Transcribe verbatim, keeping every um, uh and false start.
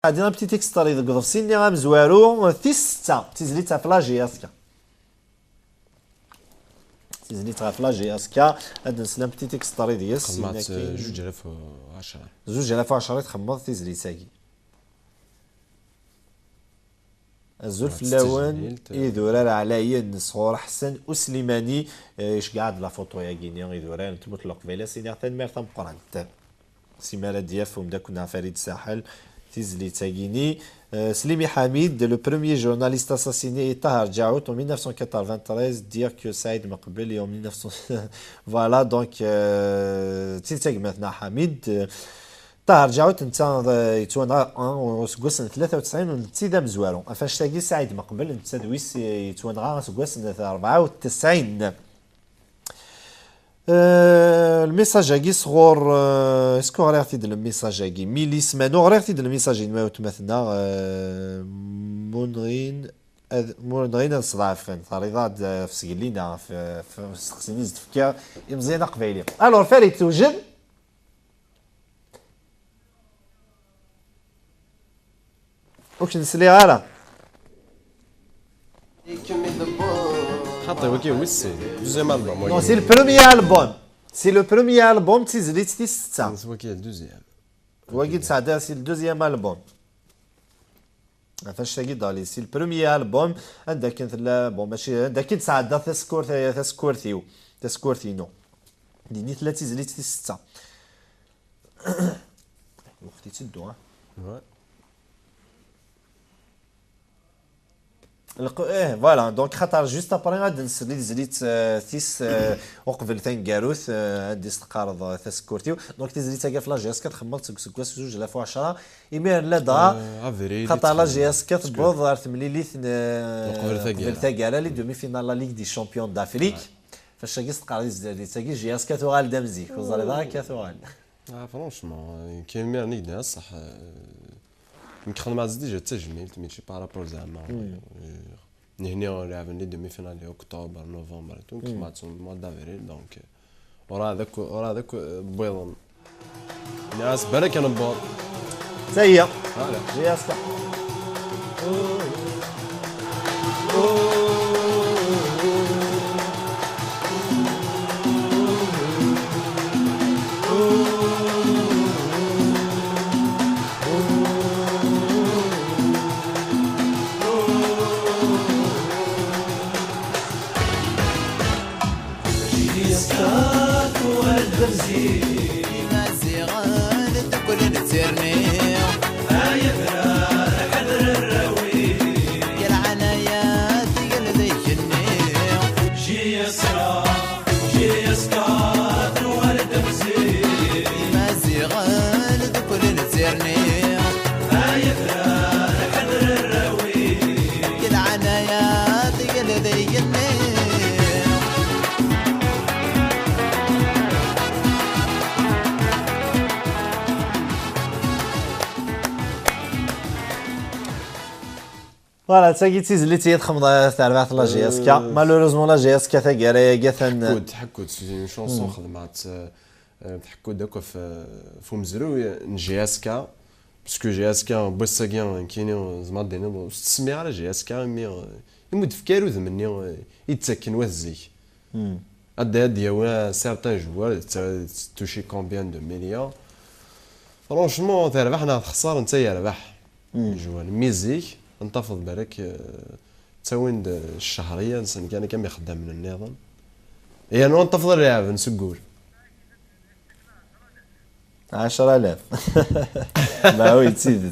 Ɛeddi un petit extrait deg uḍebsi-nni amezwaru, tis setta, tizlit ɣef la J S K. Tizlit ɣef la J S K, ad nsel un petit extrait deg-s. Xedmeɣ-tt, eh, zuǧ alaf u ɛecṛa. Zuǧ alaf u ɛecṛa i txemmeḍ tizlit-agi. Azul fell-awen, idurar ɛlayen sɣur Ḥsen Uslimani, eh, iceggeɛ-d la photo-yagi-ni, idurar n tmurt n Leqbayel, ad s-iniɣ tanemmirt tameqqrant. Simmal ad d-yaf umeddakel-nneɣ Farid Saḥel tizlit-agi-ni. Euh, Slimi Hamid, le premier journaliste assassiné est Tahar Djaout en mille neuf cent quatre-vingt-treize, dire que Saïd Maqbel est en mille neuf cents. Voilà, donc, euh, d tidet a gma-tneɣ Hamid. Euh, Tahar Djaout, netta, euh, yettwanɣa, hein, useggas n tlata u tesɛin, u netta d amezwaru. Ɣef annect-agi, Saïd Maqbel, netta d wis, euh, yettwanɣa useggas n rebɛa u tesɛin. Euh, le message-agi sɣur, euh, est-ce que ɣriɣ-t-id le message-agi? Milis Mano, ɣriɣ-t-id le message-inu, a weltma-tneɣ, euh, Munɣin ad, Munɣin ad sḍeɛfen. Terriḍ-aɣ-d, euh, ɣef sgelli-nneɣ, ɣef, ɣef usteqsi-nni i s-d-fkiɣ i Meẓyan Aqbayli. Alors, Farid, tewjed? Ur k-nesliɣ ara. Xaṭi, wagi wis sin. Deuxième album, wagi. Non, c'est le premier album. C'est le premier album, d tizlit tis setta. C'est wagi le deuxième. Wagi tesɛedda, c'est le deuxième album. Ɣef annect-agi d-ɣli, c'est le premier album. Anda akken tella, bon, mačči, anda akken tesɛedda tasekkurt, tasekkurt-iw, tasekkurt-inu. Din i tella tizlit tis setta. Lweqt yetteddu, ha? Ouais. Lq-, eh, voilà, donc xaṭer juste après ad nsel i tezlit, euh, tis, euh, uqbel taneggarut, euh, ad d-isteqareḍ, euh, tasekkurt-iw. Donc tizlit-agi ɣef la J S K txemmeḍ seg useggas zuǧ alaf u ɛecṛa. Imiren ladɣa, euh, abrid, xaṭer la J S K tewweḍ ɣer temlilit n, euh, uqbel taggara, les demi-finales la Ligue des Champions d'Afrique. Ouais. Fac-agi s-teqqar di tezlit-agi, J S K tuɣal-d am zik. Ur ẓriɣ ara akka tuɣal. Ah, franchement, euh, kan imir-nni i d-nniɣ ṣṣeḥ, euh, nekk xedmeɣ-tt déjà d tajmilt, mačči par rapport zeɛma, euh, nehni lɛeben les demi-finales di octobre, novembre et tout, nekk xedmeɣ-tt au mois d'avril, donc, euh, ur ɛad akk, ur ɛad akk, euh, wwiḍen. Nniɣ-as balak ad newweḍ. Tayya. Voilà. J S K. Imaziɣen dduklen d tirni. Ay adrar, ḥader arraw-ik. Di leɛnaya-k, gel deg-nni. J S K, J S K, tuɣal-d am zik. Imaziɣen dduklen d tirni. Ay adrar, ḥader arraw-ik. Di leɛnaya-k, gel deg-nni. Voilà, d tagi d tizlit i txemmeḍ terbaɛt la J S K. Euh, malheureusement, la J S K taggara-agi atan. Tḥekku-d, tḥekku-d, c'est une chanson xedmeɣ-tt, euh, tḥekku-d akk ɣef, ɣef umezruy n J S K, parce que J S K, n wass-agi, nekkini, zemreɣ ad d-iniɣ, ur s-ttsemmiɣ ara J S K, imi, euh, imi ur d-tefki ara udem-nni, euh, i d-ttakken wat zik. Ad d-, ad d-yawi certains joueurs, d ta-, d toucher combien de millions. Franchement, terbeḥ neɣ texṣer, netta yerbeḥ. Joueurs. Mi zik, ad tafeḍ balak, euh, ttawin-d ccehriya-nsen kan akka am ixeddamen nniḍen. Yernu ad tafeḍ ad lɛeben seg wul. Ɛecra alaf. Ma wi d tidet.